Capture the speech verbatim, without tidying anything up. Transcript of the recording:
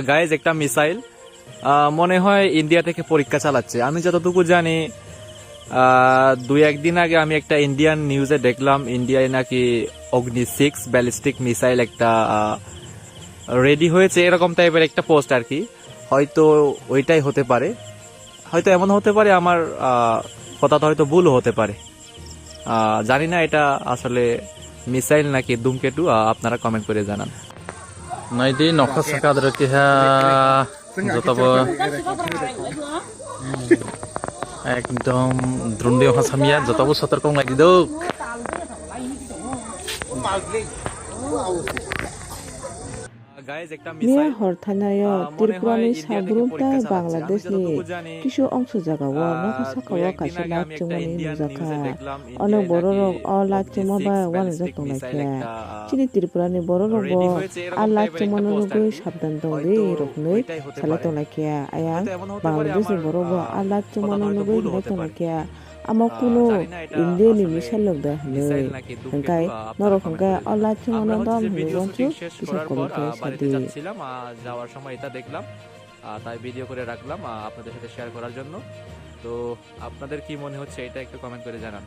গাইজ, একটা মিসাইল মনে হয় ইন্ডিয়া থেকে পরীক্ষা চালাচ্ছে। আমি যতটুকু জানি, আহ, দুই একদিন আগে আমি একটা ইন্ডিয়ান নিউজে দেখলাম, ইন্ডিয়ায় নাকি অগ্নি সিক্স ব্যালিস্টিক মিসাইল একটা রেডি হয়েছে, এরকম টাইপের একটা পোস্ট আর কি। হয়তো ওইটাই হতে পারে, হয়তো এমন হতে পারে আমার আহ, কথাটা হয়তো ভুলও হতে পারে। আহ, জানি না এটা আসলে মিসাইল নাকি ধূমকেতু, আহ, আপনারা কমেন্ট করে জানান। Naidi, nokha saka adro keha jotobo ekdom drundi wngkha samya, jotobo sotor kong naidi do. Miya hor thanaio Tripurani sabrum tai Bangladeshni kisu ongso jagao nokha sakao kaisa light chwngmani nukjakha. Ono bororok o light chwngma bai uanajak tonglaikha. Chini Tripurani bororokbo a light chwngmano nugwi sabdan tongdi rok hinwi salai tonglaikha. Ayang Bangladeshni borokbo a light chwngmano nugwi hinwi tonglaikha. Amo kunu Indiani missile rok da hinwi. Hwnkhe norok hwnkhe o light chwngmano dom hinwi uansuk kisa comment khe sadi. যাওয়ার সময় এটা দেখলাম, আহ, তাই ভিডিও করে রাখলাম, আহ, আপনাদের সাথে শেয়ার করার জন্য। তো আপনাদের কি মনে হচ্ছে এটা একটু কমেন্ট করে জানান।